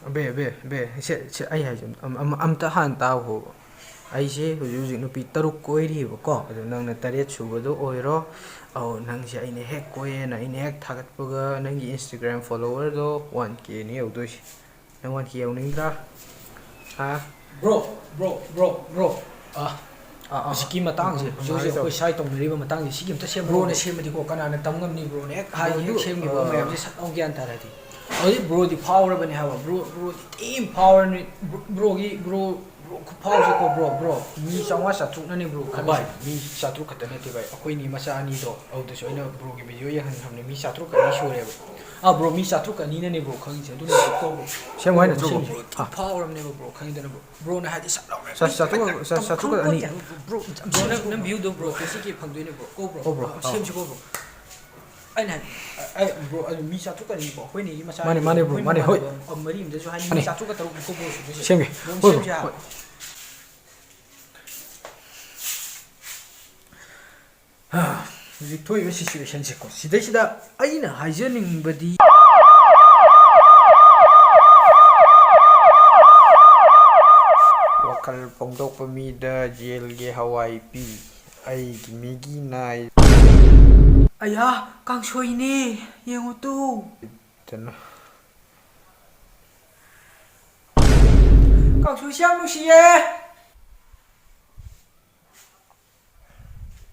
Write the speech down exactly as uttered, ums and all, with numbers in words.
ꯑꯕꯦ, ꯑꯕꯦ, ꯑꯕꯦ, ꯁꯦ, ꯁꯦ, ꯑꯩ ꯍꯥꯏꯁꯦ ꯑꯝ-, ꯑꯝ-, ꯑꯝꯇ ꯍꯥꯟꯅ ꯇꯥꯎꯈꯣꯕ꯫ ꯑꯩꯁꯦ ꯍꯧꯖꯤꯛ ꯍꯧꯖꯤꯛ ꯅꯨꯄꯤ ꯇꯔꯨꯛ ꯀꯣꯏꯔꯤꯕꯀꯣ, ꯑꯗꯣ ꯅꯪꯅ ꯇꯔꯦꯠ ꯁꯨꯕꯗꯣ ꯑꯣꯏꯔꯣ꯫ ꯑꯧ, ꯅꯪꯁꯦ ꯑꯩꯅ ꯍꯦꯛ ꯀꯣꯏꯌꯦꯅ ꯑꯩꯅ ꯍꯦꯛ ꯊꯥꯒꯠꯄꯒ ꯅꯪꯒꯤ Instagram followerꯗꯣ one K ꯅꯤ ꯌꯧꯗꯣꯏꯁꯦ꯫ ꯅꯪ one K ꯌꯧꯅꯤꯡꯗ꯭ꯔꯥ? ꯍꯥ? Bro, bro, bro, bro. ꯑꯥ, ꯑꯥ, ꯑꯥ꯫ ꯍꯧꯖꯤꯛꯀꯤ ꯃꯇꯥꯡꯁꯦ, ꯎꯝ, ꯎꯝ, ꯍꯧꯖꯤꯛ ꯍꯧꯖꯤꯛ ꯍꯥꯏꯒꯦ ꯑꯩꯈꯣꯏ ꯇꯧꯕꯅꯦ꯫ ꯁ꯭ꯋꯥꯏ ꯇꯧꯅꯔꯤꯕ ꯃꯇꯥꯡꯁꯦ, ꯁꯤꯒꯤ ꯑꯝꯇ ꯁꯦꯝꯕ Broꯅ ꯍꯧꯔꯣ꯫ ꯁꯦꯝꯃꯗꯤꯀꯣ, ꯀꯅꯥꯅ ꯇꯝ ꯉꯝꯅꯤ, Broꯅ ꯍꯦꯛ ꯍꯥꯏꯒꯦ, ꯍꯦꯛ Broꯗꯨ, ꯁꯦꯝꯈꯤꯕ ꯑꯥ, ꯃꯌꯥꯝꯁꯦ ꯁꯠ ꯂꯥꯎ ꯒ꯭ꯌꯥꯟ ꯇꯥꯔꯗꯤ꯫ ꯍꯧꯖꯤꯛ Broꯗꯤ ꯐꯥꯎꯔꯕꯅꯦ ꯍꯥꯏꯕ, Bro, Broꯗꯤ ꯊꯤ ꯐꯥꯎꯔꯅꯤ, Bro, Broꯒꯤ, Bro, Bro ꯈꯨꯐꯥꯎꯁꯦꯀꯣ, Bro, Bro, ꯃꯤ ꯆꯥꯝꯃꯉꯥ ꯆꯥꯇ꯭ꯔꯨꯛꯅꯅꯦ, Bro, ꯈꯜꯂꯤꯁꯦ꯫ ꯚꯥꯏ, ꯃꯤ ꯆꯥꯇ꯭ꯔꯨꯛ ꯈꯛꯇ ꯅꯠꯇꯦ, ꯚꯥꯏ, ꯑꯩꯈꯣꯏꯅꯤ ꯃꯆꯥ ꯑꯅꯤꯗꯣ, ꯑꯗꯨꯗꯁꯨ ꯑꯩꯅ Broꯒꯤ video ꯌꯦꯡꯍꯟꯈ꯭ꯔꯕꯅꯦ, ꯃꯤ ꯆꯥꯇ꯭ꯔꯨꯛ ꯑꯅꯤ ꯁꯨꯔꯦꯕ꯫ ꯑꯥ, Bro, ꯃꯤ ꯆꯥꯇ꯭ꯔꯨꯛ ꯑꯅꯤꯅꯅꯦ, Bro, ꯈꯪꯉꯤꯁꯦ, ꯑꯗꯨꯅ ꯀꯣ, Bro꯫ ꯁꯦꯝꯃꯨ ꯍꯥꯏ ꯅꯠꯇ꯭ꯔꯣ, Bro? ꯁꯦꯝꯁꯦ꯫ Bro, ꯊꯤ ꯑꯥ꯫ ꯐꯥꯎꯔꯕꯅꯦꯕ, Bro, ꯈꯪꯉꯤꯗꯅ, Bro꯫ Broꯅ ꯍꯥꯏꯗꯤ ꯁꯠ ꯂꯥꯎꯅ ꯆꯥ-, ꯆꯥꯇ꯭ꯔꯨꯛ, ꯆꯥ-, ꯆꯥꯇ꯭ꯔꯨꯛ ꯑꯅꯤ꯫ Bro, Bro, Bro, ꯅꯪ, ꯅꯪ viewꯗꯣ, Bro, ꯀꯦꯁꯤꯒꯤ ꯐꯪꯗꯣꯏꯅꯦ, Bro꯫ ꯀꯣ, Bro꯫ ꯀꯣ, Bro, ꯑꯥ, ꯑꯥ꯫ ꯁꯦꯝꯁꯤꯀꯣ, Bro꯫ ꯑꯩꯅ ꯍꯥꯏ, ꯑ, ꯑ, Bro, ꯑꯗꯨ ꯃꯤ ꯆꯥꯇ꯭ꯔꯨꯛ ꯑꯅꯤꯀꯣ, ꯑꯩꯈꯣꯏꯅ ꯃꯆꯥ ꯃꯥꯅꯦ, ꯑꯅꯤꯀꯣ, ꯃꯥꯅꯦ, Bro, ꯃꯣꯏ ꯃꯥꯅꯦ, ꯍꯣꯏ꯫ ꯃꯃꯥꯟꯅꯕ ꯑꯃ ꯃꯔꯤ ꯑꯃꯗꯁꯨ ꯍꯥꯏ, ꯃꯤ ꯃꯥꯅꯦ꯫ ꯆꯥꯇ꯭ꯔꯨꯛꯀ ꯇꯔꯨꯛꯅꯤꯀꯣ, Bro, ꯁꯨꯗꯣꯏꯁꯦ꯫ ꯁꯦꯝꯒꯦ꯫ Bro, ꯍꯣꯏ, Bro, ꯁꯦꯝꯁꯦ ꯍꯥꯏ꯫ ꯍꯣꯏ꯫ ꯍꯧꯖꯤꯛ ꯊꯣꯛꯏꯕ situationꯁꯦꯀꯣ, ꯁꯤꯗꯩꯁꯤꯗ ꯑꯩꯅ ꯍꯥꯏꯖꯅꯤꯡꯕꯗꯤ, ꯋꯥꯈꯜ ꯐꯣꯡꯗꯣꯛꯄ ꯃꯤꯗ ꯖꯦꯜꯒꯤ ꯍꯋꯥꯏ ꯄꯤ, ꯑꯩꯒꯤ ꯃꯤꯒꯤ ꯅꯥꯏ꯫ ꯑꯌꯥ, ꯀꯥꯡꯁꯣꯏꯅꯦ, ꯌꯦꯡꯉꯨ ꯇꯨ꯫ ꯗꯅ꯫ ꯀꯥꯡꯁꯣꯏꯁꯦ ꯌꯥꯝ ꯅꯨꯡꯁꯤꯌꯦ꯫